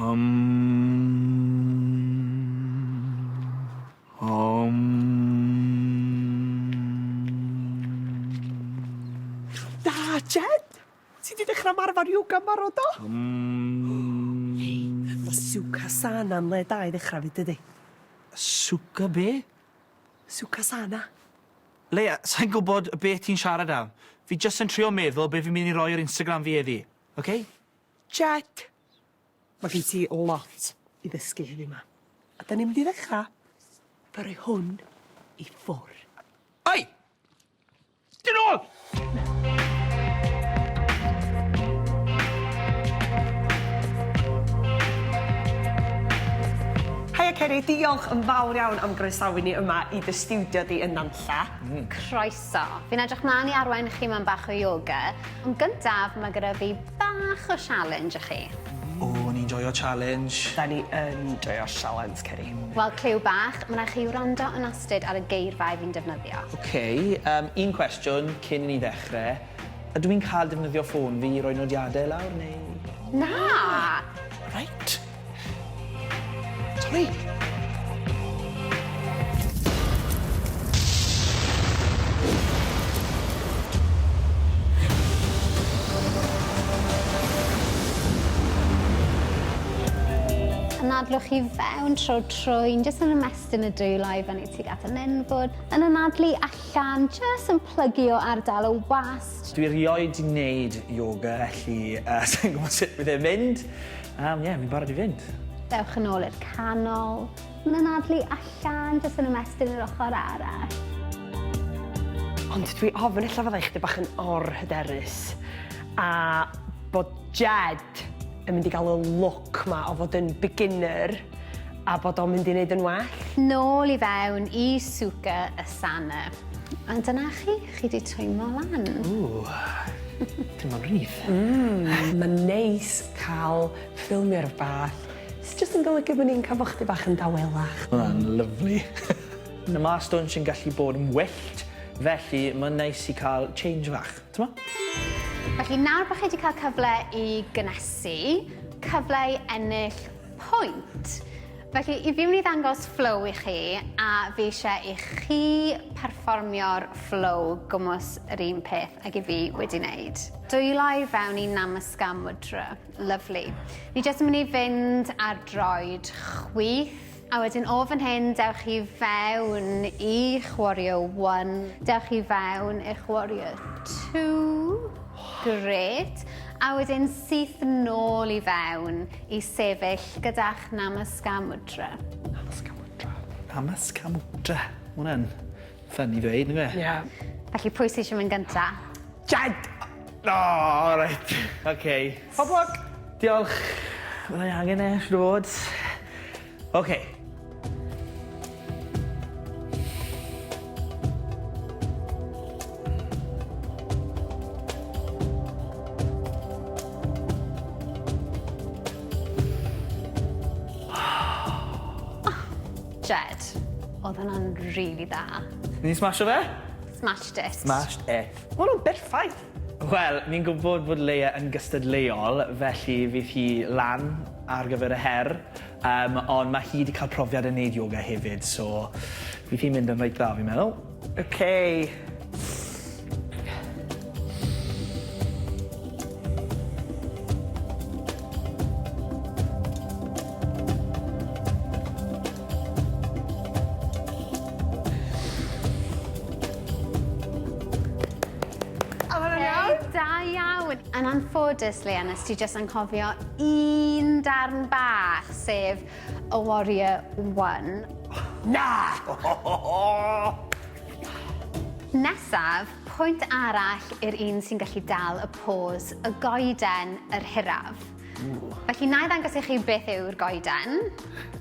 Om. Om. Da, Jed! Ti 'di dechra ymarfer yoga'n barod do? Om. Hei, ma' Sukhasana'n le da i ddechra 'fyd dydi? Sukha be? Sukhasana. Leia, sai'n gwbod be' ti'n siarad am. Fi jyst yn trio meddwl be' fi'n myn' i roi ar Instagram fi heddi. Ok? Jed! Ma' gen ti lot i ddysgu heddiw 'ma. A 'dan ni'n mynd i ddechra 'fo roi hwn i ffwr'. Oi! Dyn nôl! Haia Ceri, diolch yn fawr iawn am groesawu ni yma i dy stiwdio di yn Nantlla. Croeso. Fi'n edrych mlaen i arwain chi mewn bach o yoga. Ond gyntaf, mae gyda fi bach o challenge i chi. O, ni'n joio challenge. Da ni yn joio sialens, Ceri. Wel, cliw bach, mae'n rhaid chi wrando yn astud ar y geirfau fi'n defnyddio. Ok, um, un cwestiwn cyn i ni ddechrau. Ydw i'n cael defnyddio ffôn fi i roi nodiadau lawr, neu...? Na! Reit. Sori! Anadlwch i fewn trwy'r trwyn, jyst yn ymestyn y dwylo i fyny tuag at y nenfwd. Yn anadlu allan, jyst yn plygu o ardal y wast. Dwi rioed 'di neud yoga felly yy sai'n gwbod sut bydd e'n mynd. Yym ie, fi'n barod i fynd. Dewch yn ôl i'r canol. Mae'n anadlu allan, jyst yn ymestyn i'r ochr arall. Ond dwi ofn ella fydda i chydig bach yn or-hyderus a bod Jed yn mynd i gael y lwc 'ma o fod yn beginner a bod o'n mynd i wneud yn well. Nôl i fewn i Suka Asana. A dyna chi, chi 'di twymo lan. Ww, teimlo'n rhydd. Mm, mae'n neis cael ffilmio rwbath sy jyst yn golygu bod ni'n cael bod chdi bach yn dawelach. Ma' wnna'n lyfli. Ma' stwnsh yn gallu bod yn wyllt, felly mae'n neis i cael change fach, t'mo'? Felly nawr bod chi wedi cael cyfle i gynnesu, cyfle i ennill pwynt. Felly, i fi mynd i ddangos flow i chi, a fi eisiau i chi perfformio'r flow gwmws yr un peth ag i fi wedi wneud. Dwylo i fewn i Namaskar Mudra. Lyfli. Ni jyst yn mynd i fynd ar droed chwith, a wedyn o fan hyn dewch i fewn i'ch Warrior One, dewch i fewn i'ch Warrior Two. Grêt. A wedyn syth nôl i fewn i sefyll gyda'ch Namaskar Mudra. Namaskar Mudra. Namaskar Mudra. Ma' wnna'n ffyni ddweud, nag yw e? Ie. Felly pwy sy eisiau mynd gynta? Jed! O, reit. Oce. Pob lwc! Diolch. Byddai angen e, siŵr o fod. Oce. Jed, oedd hwnna'n rili dda. Ni'n smasho fe? Smashed it. Smashed it. Ma' hwnnw'n berffaith. Wel, ni'n gwybod bod Leia yn gystadleuol, felly fydd hi lan ar gyfer y her. Yym, ond ma' hi 'di cael profiad yn neud yoga hefyd, so fydd hi'n mynd yn reit dda fi'n meddwl. Ok. Oedd hwnna'n iawn? Da iawn. Yn anffodus, Leia, nes ti jyst anghofio un darn bach, sef y Warrior One. Na! Nesaf, pwynt arall i'r un sy'n gallu dal y pos, y goeden yr hiraf. Felly, na i ddangos i chi beth yw'r goeden.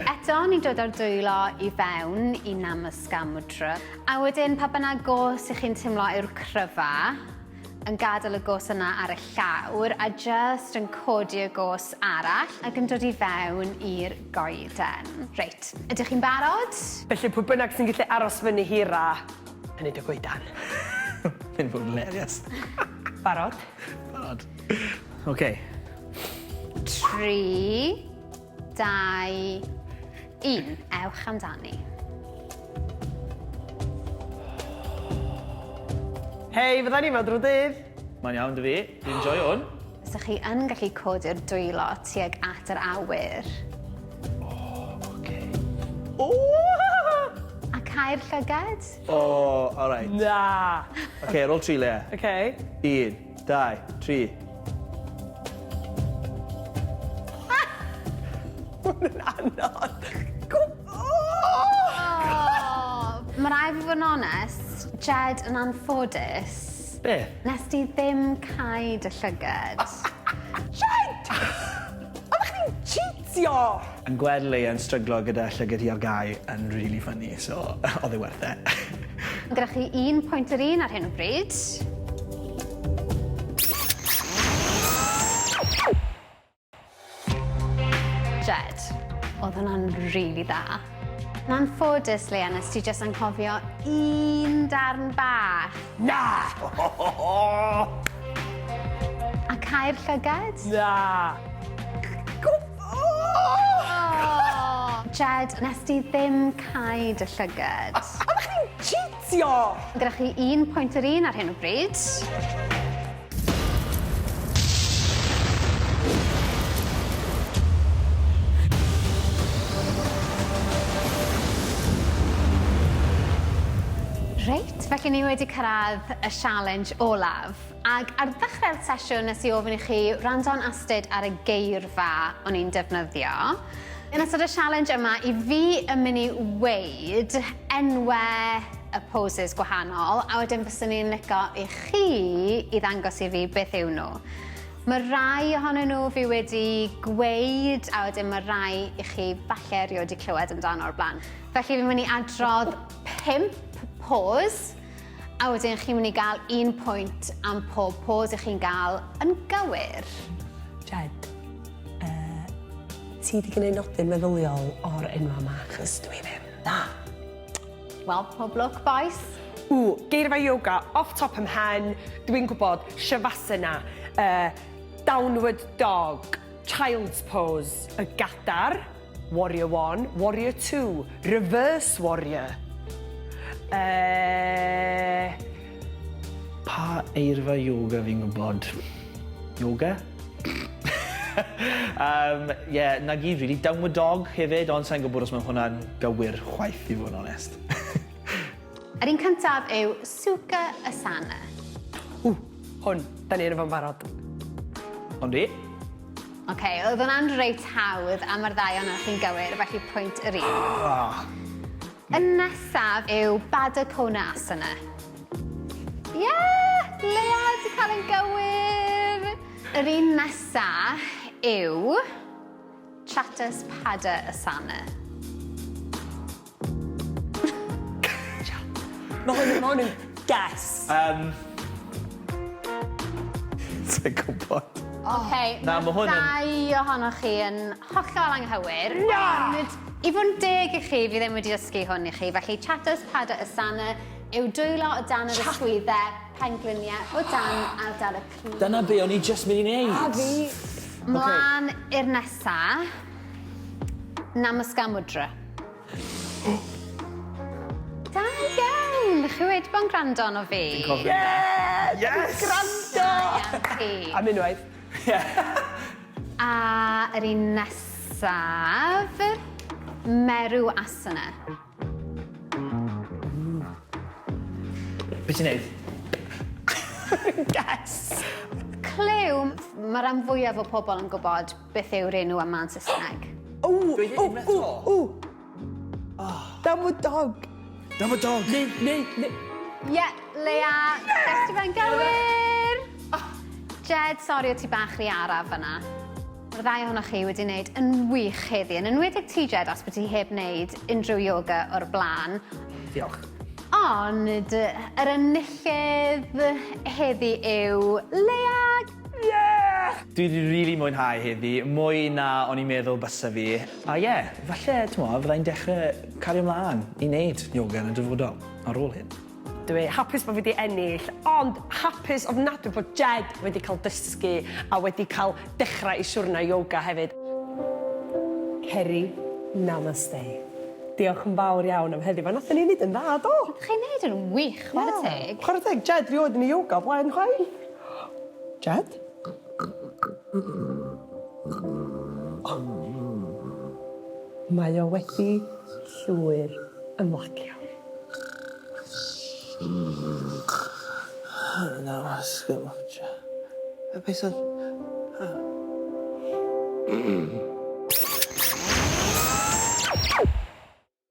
Eto, ni'n dod â'r dwylo i fewn i Namaskar Mudra. A wedyn, pa bynnag gos i chi'n teimlo yw'r cryfa, yn gadael y gos yna ar y llawr a jyst yn codi y gos arall ac yn dod i fewn i'r goeden. Reit, ydych chi'n barod? Felly, pwy bynnag sy'n gallu aros fyny hira yn neud y goedan. Mynd fod yn hilarious. Barod? Barod. Oce. 3. 2, 1. Ewch amdani. Hei, fydda ni 'ma drwy dydd. Mae'n iawn 'da fi. Fi'n joio hwn. Os ych chi yn gallu codi'r dwylo tuag at yr awyr. O, oce. O! A cau'r llygad. O, alright. Na! Oce, ar ôl tri, Leah. Oce. Un, dau, tri. Hwn yn anodd. Mae rhaid fi fod yn onest, Jed yn anffodus. Be? Nes di ddim cau dy llygad. Jed! Oeddech chdi'n cheatio! Yn gweld Leia yn stryglo gyda llygad hi ar gau yn really funny, so oedd e werth e. Gyda chi un pwynt yr un ar hyn o bryd. Jed, oedd hwnna'n rili dda. Yn anffodus, Leia, nes ti jyst anghofio un darn bach. Na! A cau'r llygad? Na! Jed, nes ti ddim cau dy llygad. Oeddech chdi'n cheatio! Gyda chi un pwynt yr un ar hyn o bryd. Reit, felly ni wedi cyrraedd y sialens olaf. Ac ar ddechrau'r sesiwn nes i ofyn i chi wrando'n astud ar y geirfa o'n i'n defnyddio. Yn ystod y sialens yma, i fi yn mynd i weud enwau y poses gwahanol, a wedyn fyswn i'n lico i chi i ddangos i fi beth yw nhw. Mae rai ohonyn nhw fi wedi gweud, a wedyn mae rai i chi falle erioed wedi clywed amdano o'r blaen. Felly fi'n mynd i adrodd pump pose, a wedyn chi'n mynd i gael un pwynt am pob pose i chi'n gael yn gywir. Jed, uh, ti wedi gwneud nodyn meddyliol o'r enwa yma, achos dwi ddim. Na. Wel, pob lwc, boys. Ww, geirfa yoga, off top 'y mhen, dwi'n gwybod, shavasana, uh, downward dog, child's pose, y gadar, warrior one, warrior two, reverse warrior. Uh, Pa eirfa yoga fi'n gwybod? Yoga? um, yeah, na gyd, really. Downward dog hefyd, ond sa'n gwybod os mae hwnna'n gywir chwaith, i fod yn onest. Yr un cyntaf yw Sukha Asana. Ww, hwn, da ni yn efo'n barod. Ond i? Oce, okay, oedd hwnna'n reit hawdd a mae'r ddau ohonoch chi'n gywir, felly pwynt yr un. Oh. Y nesaf yw Baddha Konasana. Ie! Yeah, Lea, ti'n cael yn gywir! Yr un nesa yw Chatus Pada Asana. Mae hwn, ma hwn yn guess. Sa'n gwybod. Oce, Na, ma' hwn yn- dau ohonoch chi yn hollol anghywir. Na! Ond i fod yn deg i chi, fi ddim wedi dysgu hwn i chi. Felly, Chatus Pada Asana yw dwylo o dan yr ysgwyddau, pengliniau o dan ardal y clun. Dyna be o'n i just mynd i wneud. A fi. Mlaen i'r nesa. Namaskar Mudra. Da iawn! Chi wedi bod yn gwrando arno fi. Fi'n cofio. Yeah! Yes! Gwrando! Da iawn chi. Am unwaith. A yr un nesaf, Meru Asana. Be ti'n neud? Guess! Clyw, mae rhan fwyaf o pobl yn gwybod beth yw'r enw yma yn Saesneg. Ww, Dweud e ww, unwaith eto. ww, ww. Downward dog. Downward dog. Neu, neu, neu. Ie, yeah, Lea, ges ti fe'n gywir! Jed, sori o ti bach rhy araf fyna. Mae'r ddau ohonoch chi wedi wneud yn wych heddi, yn enwedig ti, Jed, os bod ti heb wneud unrhyw yoga o'r blaen. Diolch. Ond yr enillydd heddi yw Lea! Yeah! Dwi wedi rili mwynhau heddi, mwy na o'n i'n meddwl bysa fi. A ie, yeah, falle, t'mo', fyddai'n dechrau cario mlaen i wneud yoga yn y dyfodol ar ôl hyn. Dwi hapus bod fi wedi ennill, ond hapus ofnadwy bod Jed wedi cael dysgu a wedi cael dechrau ei siwrna yoga hefyd. Ceri, namaste. Diolch yn fawr iawn am heddiw. A nathon ni neud yn dda, do? Nathoch chi neud yn wych, chware teg. Chware teg, Jed rioed yn ei yoga o blaen chwaith. Jed? Mae o wedi llwyr ymlacio. Namaste. Beth oedd...